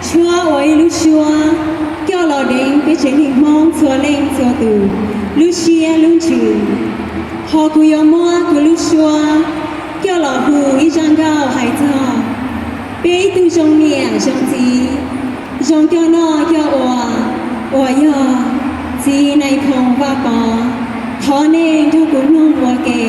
Tshuab ua ib lub suab coj los deev peb tsev neeg Hmoob txhua leej txhua tus lub siab lub ntsws. Ho kuv yuav muab kuv lub suab coj los hu ib zaj nkauj hais txog peb ib tug zoo niam zoo txiv, zoo coj noj coj ua, uas yog txiv Nais Phoo Vaj Pov. Thov nej nrog kuv mloog ua ke.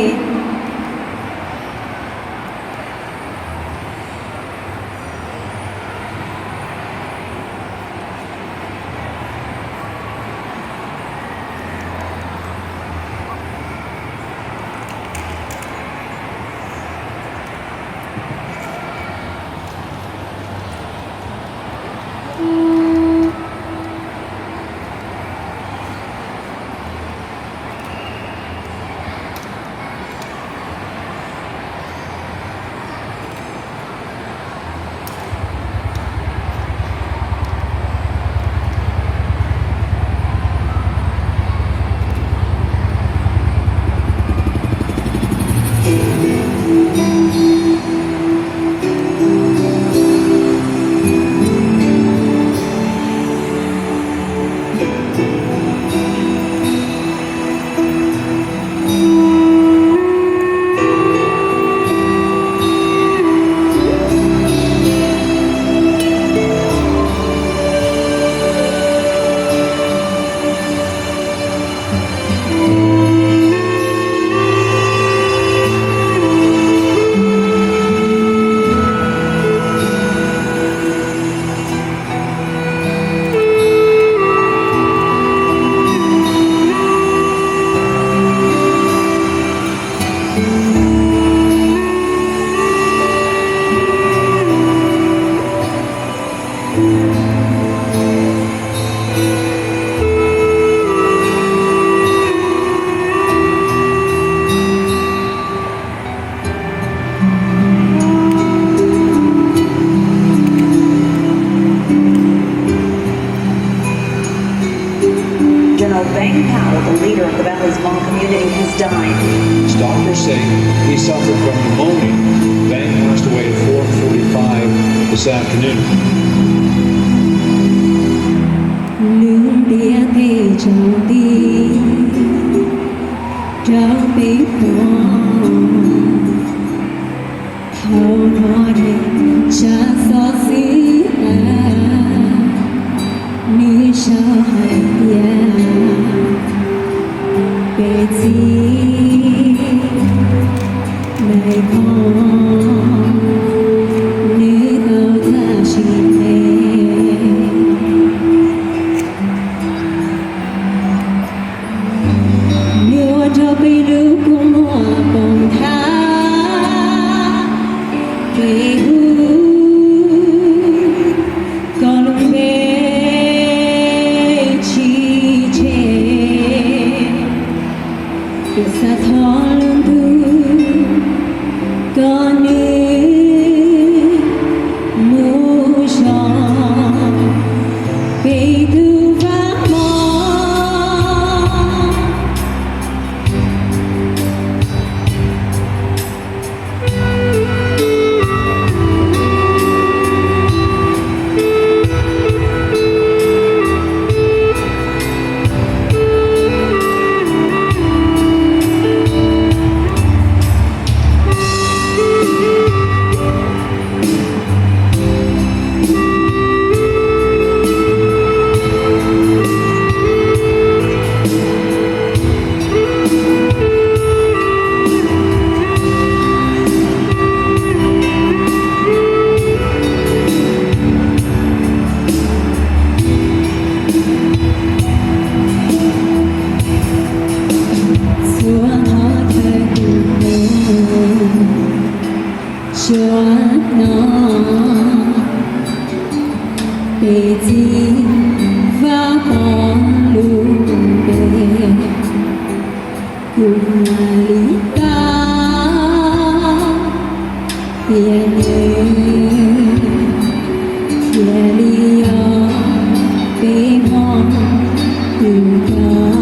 General Vang Pao, the leader of the Valley's Hmong community, has died. His doctors say he suffered from pneumonia. Vang passed away at four forty-five this afternoon. Lub ntiaj teb tsaus nti rau peb pom, thaum hnov dheev tsam xov xwm, nws sau hais tias peb txiv Nais Phoo, nws tau tag sim neej. Nws ua rau peb lub kua muag poob nthav, peb hu koj lub npe tsis tseg. Peb xav thov lub ntuj kom nws mus zov peb tug Vaj Pov. Txhua qhov chaw kuv mus tsuas hnov peb txiv Vaj Pov lub npe, kuv mam li paub tias nws thiaj li yog peb Hmoob tus coj